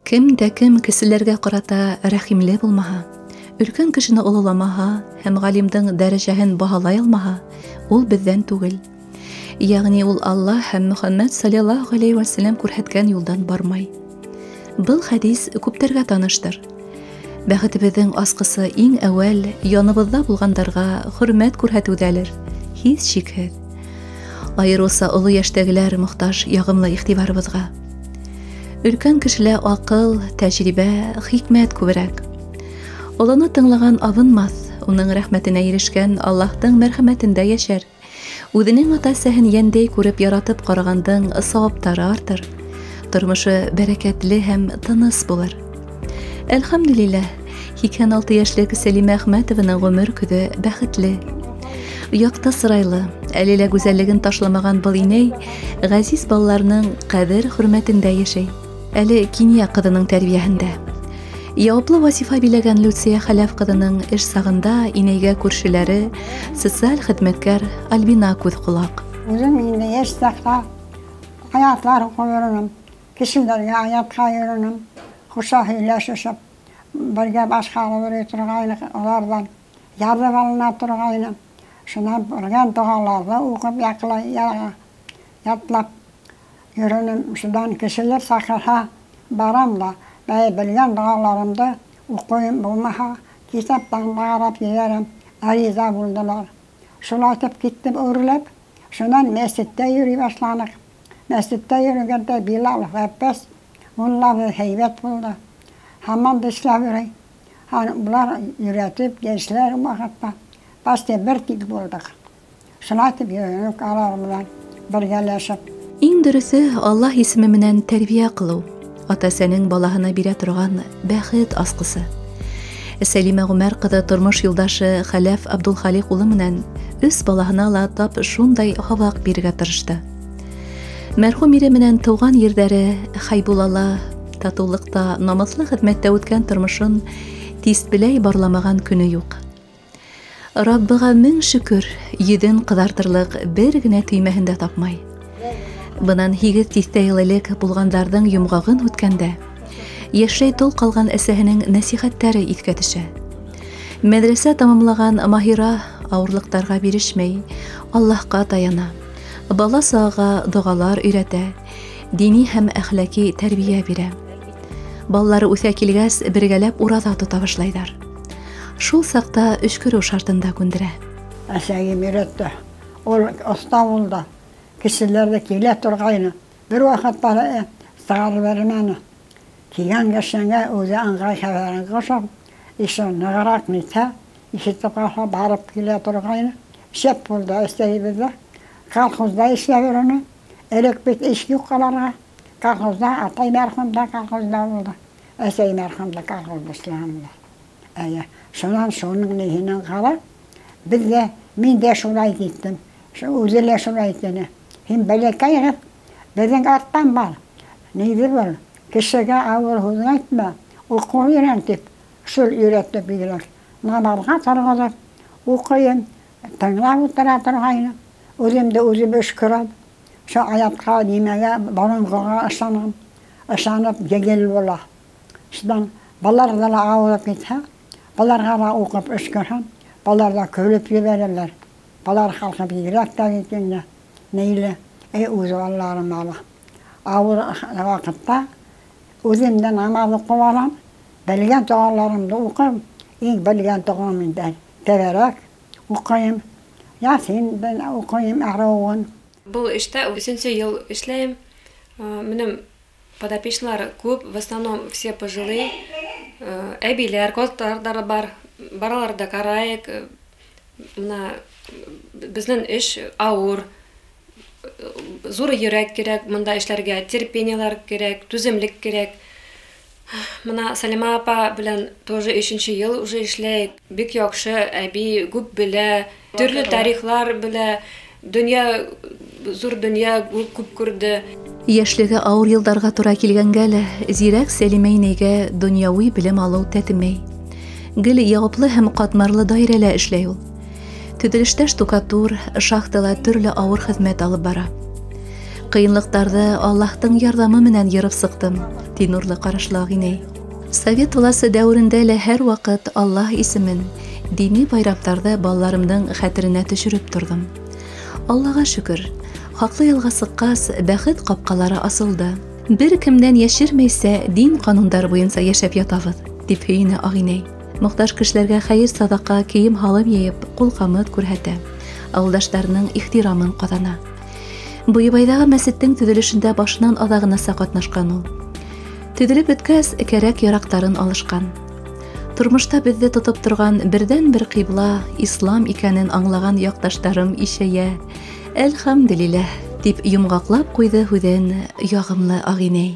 Кем дә кем кеселәргә ҡарата рәхимле булмаһа, өлкән кешене ололамаһа һәм ғалимдың дәрәжәһен баһалай алмаһа, ул беҙҙән түгел. Йәғни ул Аллаһ һәм Мөхәммәд саллаллаһу ғәләйһи вәсәләм күрһәткән юлдан бармай. Был хәдис күптәргә таныштыр. Бәхетебеҙҙең асҡысы иң әүәл яныбыҙҙа булғандарға хөрмәт күрһәтеүҙәлер, һис шикһеҙ. Айырыуса оло йәштәгеләр мохтаж яғымлы иғтибарыбыҙға. Өлкән кешелә аҡыл, тәжрибә, хикмәт күберәк. Олоно тыңлаған абынмаҫ, уның рәхмәтенә ирешкән Аллаһтың мәрхәмәтендә йәшәр. Үҙенең ата-әсәһен йәндәй күреп яратып ҡарағандың сауаптары артыр. Тормошо бәрәкәтле һәм тыныс булыр. Әлхәмдүлилләһ, 86 йәшлек Сәлимә Әхмәтованың ғүмер көҙө бәхетле. Яҡты сырайлы, әле лә гүзәллеген ташламаған был инәй ғәзиз балаларының ҡәҙер-хөрмәтендә йәшәй. Әле Кинйә ҡыҙының тәрбиәһендә. Яуаплы вазифа биләгән Люция Хәләф ҡыҙының эш сағында инәйгә күршеләре, социаль хеҙмәткәр Альбина күҙ ҡолаҡ. Үҙем инде йәш саҡта аятлар уҡып йөрөнөм, кешеләргә аятҡа йөрөнөм, ҡуша һөйләшешеп, бергә башҡарып йөрөй торғайныҡ, уларҙан яҙып алына торғайны. Шунан белгән доғаларҙы уҡып яҡлай, ятлап йөрөнөм. Шунан кешеләр саҡырһа, барам да, бәй белгән доғаларымды уҡыйым, булмаһа, китаптан ҡарап ебәрәм, риза булдылар. Шулай итеп киттем үрләп, шунан мәсеттә йөрөй башланыҡ. Мәсеттә йөрөгәндә Билал Ғәббәс муллабыҙ һәйбәт булды. Һаман да эшләп йөрөй. Улар өйрәтеп, йәшләр ваҡытта почти бер тик булдыҡ. Шулай итеп йөрөнөк алар менән бергәләшеп. Иң дөрөҫө Аллаһ исеме менән тәрбиә ҡылыу. Ата-әсәнең балаһына бирә торған бәхет асҡысы. Сәлимә Ғүмәр ҡыҙы тормош юлдашы Хәләф Абдулхалиҡ улы менән өс балаһына ла тап шундай һабаҡ бирергә тырышты. Мәрхүм ире менән тыуған ерҙәре Хәйбуллала татыулыҡта намыҫлы хеҙмәттә үткән тормошон тиҫбеләй барламаған көнө юҡ. Раббыға мең шөкөр, йөҙөн ҡыҙартырлыҡ бер генә төймәһен дә тапмай. Бынан 8 тиҫтә йыл элек булғандарҙың йомғағын һүткәндә, йәшләй тол ҡалған әсәһенең нәсихәттәре иҫкә төшә. Мәҙрәсә тамамлаған Маһира ауырлыҡтарға бирешмәй, Аллаһҡа таяна, бала сағаға доғалар өйрәтә, дини һәм әхлаки тәрбиә бирә. Балалары үҫә килгәс, бергәләп ураҙа тота башлайҙар. Шул саҡта өшкөрөү шартында күндерә. Әсәйем өйрәтте. Ул оҫта булды. Кешеләр ҙә килә торғайны. Бер ваҡыт бара сығарып бирмәне. Килгән кешегә үҙе ыңғай хәбәрен ҡушып, ише нығыраҡ нитһә, ишетеп ҡалһа, барып килә торғайны. Шәп булды әсәйебеҙ ҙә. Колхозда эшләп йөрөнө. Элек бит эш юҡ аларға. Колхозда, атай мәрхүм дә колхозда булды. Әсәй мәрхүм дә колхозда эшләгән. Әйе, шунан шуның ниһенән ҡалып, беҙ ҙә, мин дә шулай киттем. Үҙе лә шулай тине. Һин бәләкәй беҙҙең арттан бар. Ниҙе был? Кешегә ауыр һүҙ әйтмә, уҡып өйрән тип шул өйрәтте бигерәк. Намаҙға торғоҙоп, уҡыйым, тыңлап ултыра торғайным. Үҙем дә үҙем өшкөрәм. Шул аятҡа, нимәгә, боронғоға ышанам. Ышанып еңел була. Шунан балалар ҙа ауырып китһә, балаларға ла уҡып өшкөрһәм, балалар ҙа көлөп ебәрәләр. Балалар халҡы бигерәк тә бит инде. Нейле, үҙ балаларым ала. Ауыр ваҡытта үҙем дә намаҙ уҡып алам, белгән доғаларымды уҡып, иң белгән доғам инде тәбәрәк уҡыйым, Ясин уҡыйым арыуын. Был эштә өсөнсө йыл эшләйем. Минең подопечныйлар күп, в основном все пожилые, әбиләр, ҡарттар бар, баралар да ҡарайыҡ. Мына беҙҙең эш ауыр, ҙур йөрәк кәрәк мында эшләргә, терпениелар кәрәк, түҙемлек кәрәк. Мына Сәлимә апа белән тоже өсөнсө йыл уже эшләйек. Бик яҡшы әби, күп белә, төрлө тарихлар белә, донъя, ҙур донъя күп күрҙе. Йәшлеге ауыр йылдарға тура килгәнгә лә зирәк Сәлимә инәйгә донъяуи белем алыу тәтемәй. Гел яуаплы һәм ҡатмарлы даирәлә эшләй ул. Төҙөлөштә штукатур, шахтала төрлө ауыр хеҙмәт алып бара. Ҡыйынлыҡтарҙы Аллаһтың ярҙамы менән йырып сыҡтым, ти нурлы ҡарашлы ағинәй. Совет власы дәүерендә лә һәр ваҡыт Аллаһ исемен, дини байрамдарҙы балаларымдың хәтеренә төшөрөп торҙом. Аллаға шөкөр, хаҡлы ялға сыҡҡас, бәхет ҡапҡалары асылды. Бер кемдән йәшермәйсә дин ҡанундары буйынса йәшәп ятабыҙ, тип һөйөнә ағинәй. Мохтаж кешеләргә хәйер-саҙаҡа, кейем-һалым йыйып, ҡулҡамыт күрһәтә, ауылдаштарының ихтирамын ҡаҙана. Буйыбайҙағы мәсеттең төҙөлөшөндә башынан аҙағынаса ҡатнашҡан ул. Төҙөлөп бөткәс, кәрәк-яраҡтарын алышҡан. Тормошта беҙҙе тотоп торған берҙән-бер ҡибла ислам икәнен аңлаған яҡташтарым ишәйә. Әлхәмдүлилләһ, тип йомғаҡлап ҡуйҙы һүҙен яғымлы ағинәй.